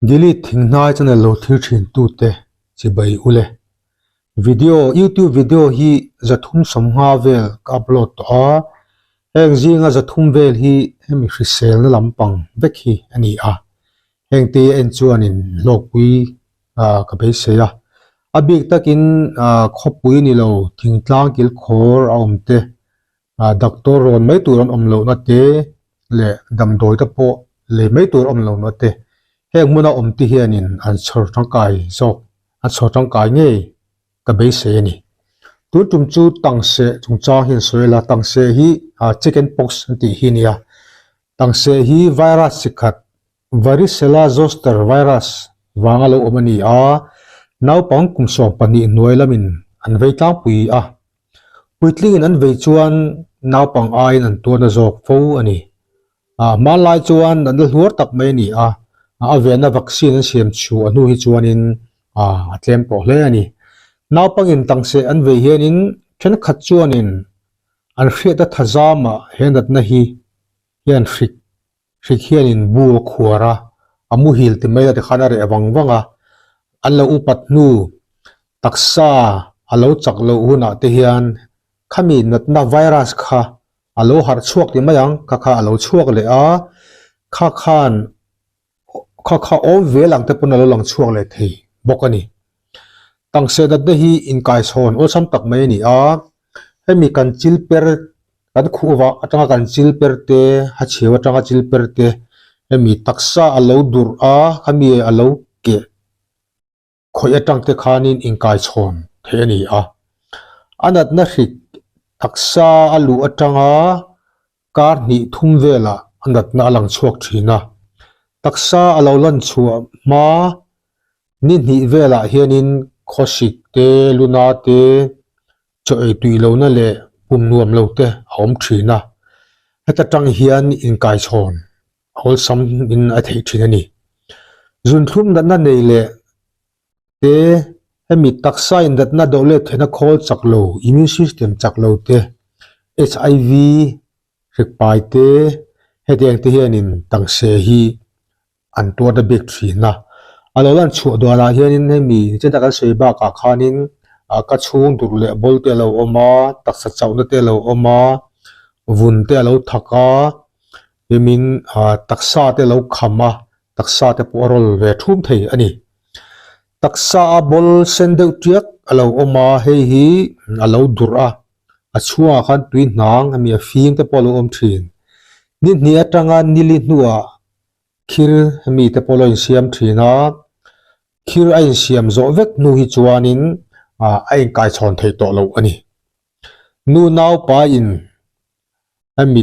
Delete thinghnai channel lo thlir thin tute chibai ule. Video YouTube video hi 350 vel ka upload tawh a, heng zinga 300 vel hi hemi hriselna lampang vek hi a ni a, heng te en chuanin hlawkpui ka beisei a. A bik takin khawpui ni lo thingtlang kilkhawr a awm te Doctor rawn mai tur an awm lohna te leh damdawi te pawh lei mai tur awm lohna te heng hmuna awm te hianin an chhawr tangkai zawk an chhawr tangkai ngei ka beisei a ni. Tun tum chu Tangseh chungchang hi an sawi la, Tangseh hi chicken pox an tih hi a nia. Tangseh hi virus chi khat Varicella zoster virus vanga lo awm a ni a, naupang kum 12 hnuai lamin an vei tlangpui a. Puitlingin an vei chuan naupang aiin an tuarna zawk fo a ni. Hmanlai chuan natna hluar tak mai a ni a, a venna vaccine an siam chhuah hnu hi chuanin a tlem tawh hle a ni. Naupangin tangseh an vei hianin thenkhat chuanin an hriatna thazamah he natna hi hian hrik Hrik hianin bu a khuar a, a muhil ti mai a tikhan a reh vang vang a, an lo upat hnu taksa a lo chak loh hunah te hian khami natna virus kha a lo harh chhuak ti mai ang, kha kha a lo chhuak leh a, kha khan kha kha awm ve lang te pawn a lo lang chhuak leh thei bawk a ni. Tangse natna hi inkaichhawn awlsam tak mai a ni a, hemi kan chil per Kan khuhva atanga kan chil per te, ha chheu atanga chil per te, hemi taksa a lo durh a, khami a lo keh khawih atang te khanin inkaichhawn theih a ni a. A natna hrik taksa a luh atanga kar hnih thum velah a natna a lang chhuak thin a. Taksa a lo lan chhuah hma ni hnih velah hianin khawsik te, luna te, Chaw ei tui lohna leh pum nuam lo te a awm thin a, heta tang hian inkaichhawn a awlsam in a theih thin a ni. Zunthlum natna nei leh te hemi taksa in natna doh let theihna khawl chak lo, immune system chak lo te, HIV hrikpai te hetiang te hianin tangse hi an tuar ta bik thin a. A lo lan chhuah duanah hianin hemi nichin a kan sawi bakah khanin ka chhung dur leh bawl te a lo awm a, taksa chauhna te a lo awm a, vun te a lo thak a, hlimin taksa te a lo kham a, taksa te pawh a rawl ve thum thei a ni. Taksa a bawl sen deuh tiak a lo awm a, hei hi a lo durh a, a chhungah khan tui hnang hemi a fing te pawh a lo awm thin. Ni hnih atanga nili hnuah Khir hemi te pawh lo insiam thin a, khir a insiam zawh vek hnu hi chuanin a inkaichhawn thei tawh loh a ni. Nu naupa in hemi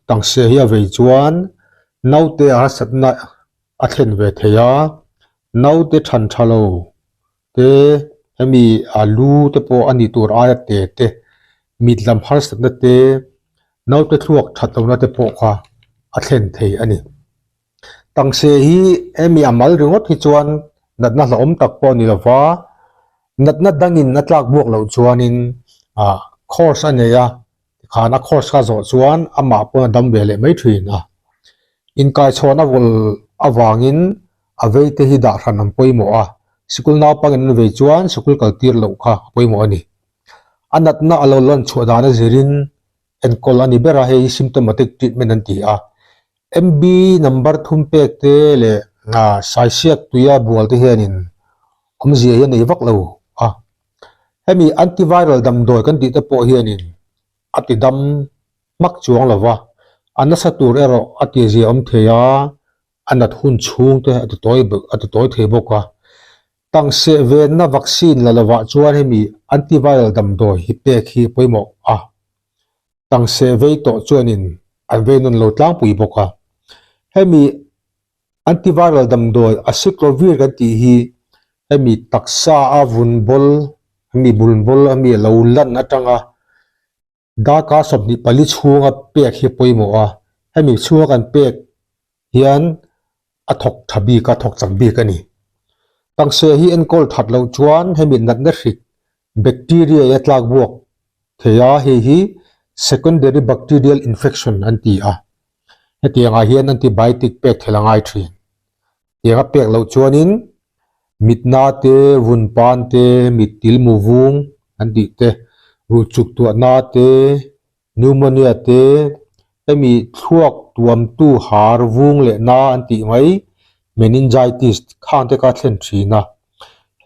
tangse hi a vei chuan naute a harsatna a thlen ve thei a, naute than tha lo te hemi a lu te pawh a nih tur aia te te mit lam harsatna te naute thluak that lohna te pawh kha a thlen thei a ni. Tangse hi hemi a mal ringawt hi chuan natna hlauhawm tak pawh a ni lova, natna dangin a tlak buak loh chuanin ah course a nei a, tikhan a course kha zawh chuan amah pawn a dam ve leh mai thin a. Inkaichhawn a vawl avangin a vei te hi dah hran an pawimawh a, sikul naupangin an vei chuan sikul kal tir loh kha a pawimawh a ni. A natna a lo lan chhuah dan a zirin enkawl a ni ber a, hei hi symptomatic treatment an ti a. MB number thum pek te leh saisiak tuia bual te hianin awmzia hi a nei vak lo a. Hemi antiviral damdawi kan tih te pawh hianin a ti dam hmak chuang lo va, a nasa tur erawh a tizia awm thei a, a nat hun chhung te a ti tawi a ti tawi thei bawk a. Tangseh venna vaccine la lovah chuan hemi antiviral damdawi hi pek hi pawimawh a. Tangseh vei tawh chuanin an vei nawn lo tlangpui bawk a. Hemi antiviral damdawi acyclovir kan tih hi hemi taksa a vun bawl hemi bun bawl a mi a lo lan atanga Darkar 24 chhunga pek hi pawimawh a, hemi chhunga kan pek hian a thawk tha bik a, thawk chak bik a ni. Tangse hi enkawl that loh chuan hemi natna hrik bacteria i a tlak buak thei a, hei hi secondary bacterial infection an ti a, hetiangah hian antibiotic pek thel a ngai thin. Tiang a pek loh chuanin mitna te, vun pan te, mit til mu vung an tih te, ruh chuk tuahna te, pneumonia te, hemi thluak tuamtu har vung leh na an tih mai meningitis khang te kha a thlen thin a.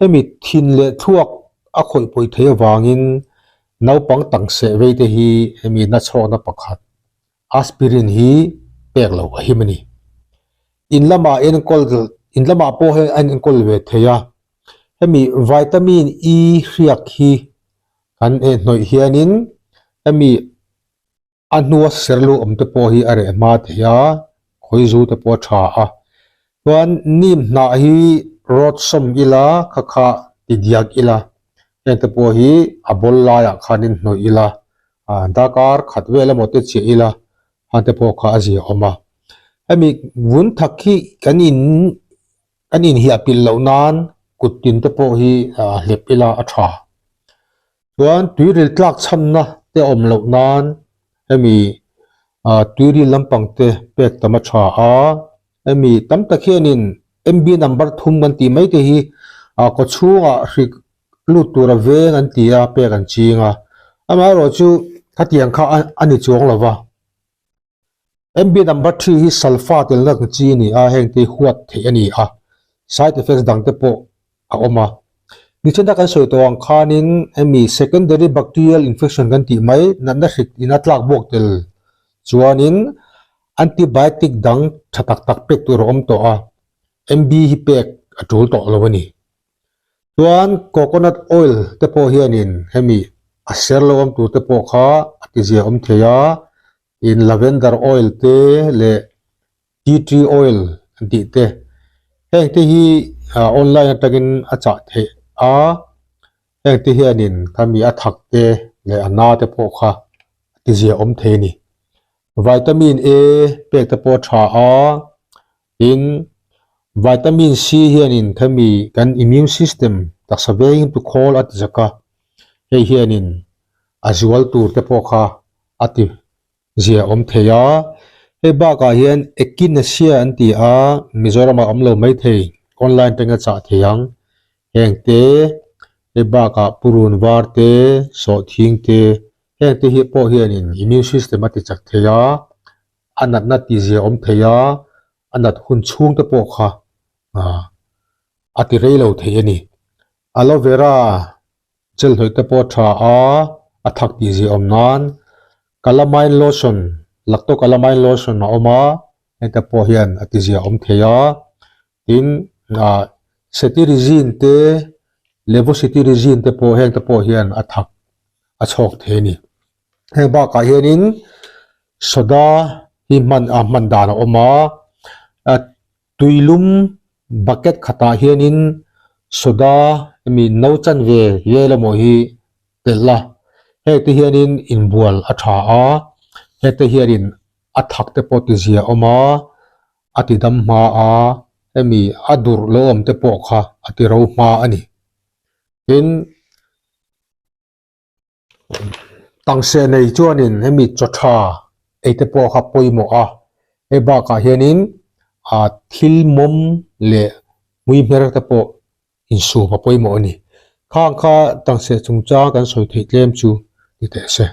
Hemi thin leh thluak a khawih pawi theih avangin naupang tangseh vei te hi hemi nachhawkna pakhat Aspirin hi pek loh a him a ni. In lamah enkawl in lamah pawh hian a enkawl ve thei a. Hemi vitamin E hriak hi kan eh hnawih hianin hemi a hnua ser lu awm te pawh hi a reh hma thei a, khawizu te pawh a tha a. Chuan nim hnah hi rawt sawm ila kha kha ti diak ila heng te pawh hi a bawl laiah khanin hnawih ila darkar khat vel emaw te chiah ila han te pawh kha a zia awm a. Hemi vun thak hi kan in kan inhiah pilh loh nan kut tin te pawh hi hlep ila a tha. Chuan tuiril tlak chhamna te awm loh nan hemi tuiril lampang te pek tam a tha a. Hemi tam tak hianin MB number thum kan tih mai te hi kawchhungah hrik lut tura veng an ti a, pek an ching a. Amaherawhchu khatiang kha a ni chuang lo va. MB number 3 hi sulfa telna ang chi a ni a, heng te hi huat theih a ni a, side effects dang te pawh a awm a. Nichina kan sawi tawh ang khanin hemi secondary bacterial infection kan tih mai natna hrik in a tlak buak tel chuanin antibiotic dang tha tak tak pek tur a awm tawh a, MB hi pek a tul tawh lo a ni. Chuan coconut oil te pawh hianin hemi a ser lo awm tur te pawh kha a ti zia awm thei a, in lavender oil te leh tea tree oil an tih te heng te hi online atangin a chah theih a, heng te hianin khami a thak te leh a na te pawh kha a ti zia awm thei a ni. Vitamin A pek te pawh a tha a. Tin, vitamin C hianin khami kan immune system taksa vengin tu khawl a ti zak a, hei hianin a zual tur te pawh kha a ti zia awm thei a. Hei bakah hian echinacea an ti a, Mizoramah awm lo mai thei, online atanga chah thei ang. Heng te, hei bakah purun var te, sawhthing te, heng te hi pawh hianin immune system a ti chak thei a. A natna tizia awm thei a, a nat hun chhung te pawh kha a ti rei lo thei a ni. Aloe vera gel hnawih te pawh a tha a, a thak tihzia awm nan calamine lotion, lacto calamine lotion a awm a, hengte pawh hian a tizia awm thei a. Tin, cetirizine te, levocetirizine te pawh hengte pawh hian a thak a chhawk thei a ni. Heng bakah hianin soda hi hman a hman dan a awm a, tuilum bucket khatah hianin soda hemi no chanve vel emaw hi telh a, hengte hianin inbual a tha a, hengte hianin a thak te pawh tizia a awm a, a ti dam hma a, hemi a durh lo awm te pawh kha a ti ro hma a ni. Tin. Tangse nei chuanin hemi chaw tha ei te pawh kha pawimawh a, hei bakah hianin ah thil mawm leh hmui hmer te pawh insum a pawimawh a ni. Khang kha tangse chungchang kan sawi theih tlem chu ni teh se.